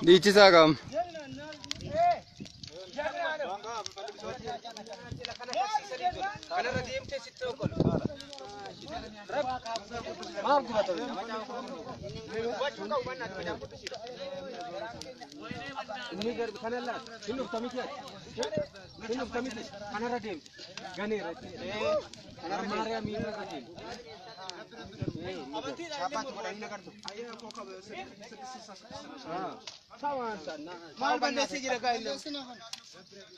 Dhiichisaa qaama. Maal balleessee jira gaa inni?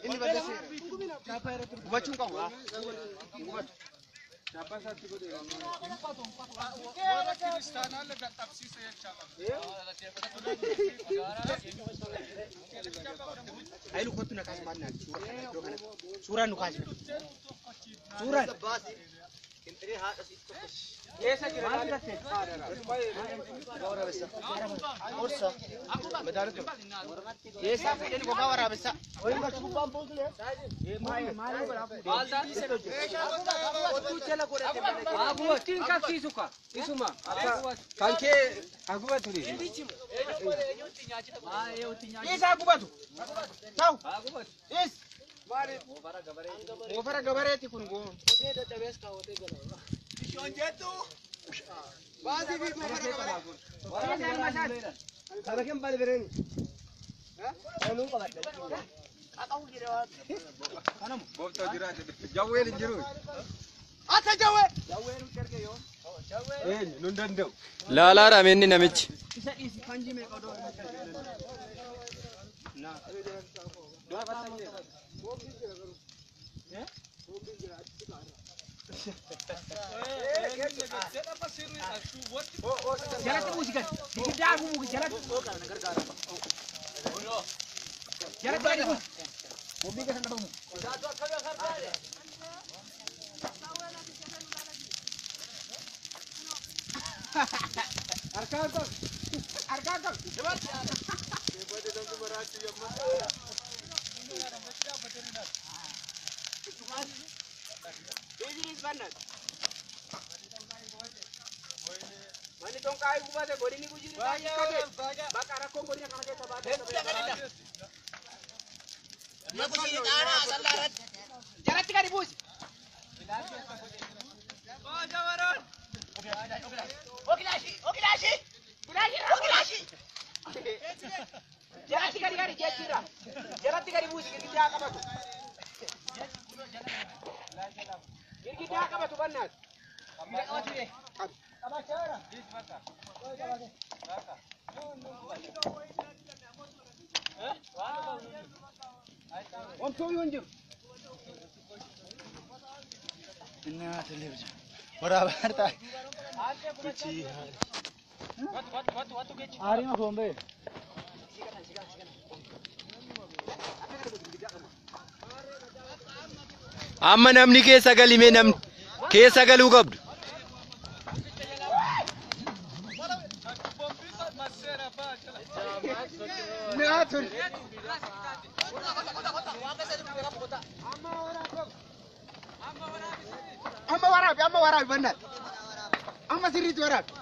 Inni balleessee jira. Gubachuu hin qabu. Gubatu. Ayilu kottu na kaasi maal naati suura kana iddoo kanatti. Suuraan nu kaasi. Suuraan. Eessa jira? Orsa. Eessa fuudhanii gogaa waraabessa? Kan kee hagubatu ni. Eessa gubatu? Ta'u. Eessa? Moofara gabareeti kun goo. Baasii fi moofara gabaree. Gooftaa jira jawween hin jiru. Ata jawwee. Eenyu nun danda'u. Laalaadha inni namichi. Jalatti buusi gad. Giddaa buusi jalatti. Jalatti gadi buusi. Harkaan qab. Harkaan qab. Manni tonkaa gubate godini gujiri baay'ee bakka rakkoon godina kana keessa baatee. Jalatti gadi buusi. Jalatti gadi gadi jechuudha. Jalatti gadi buusi girgiddaa qabatu. Girgiddaa qabatu bannaas. Omtuu hin jiru. Amma namni keessa galimee namni keessa galuu qabdu. Amma waraabi amma waraabi bannaat. Amma sirriitti waraabi.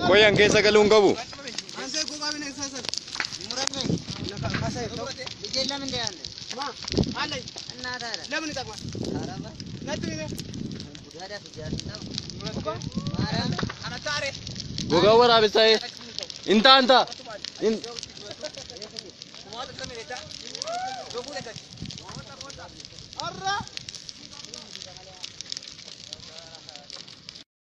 Qoyan keessa galuu hin qabu. Gogaa waraabessaa intaa intaa.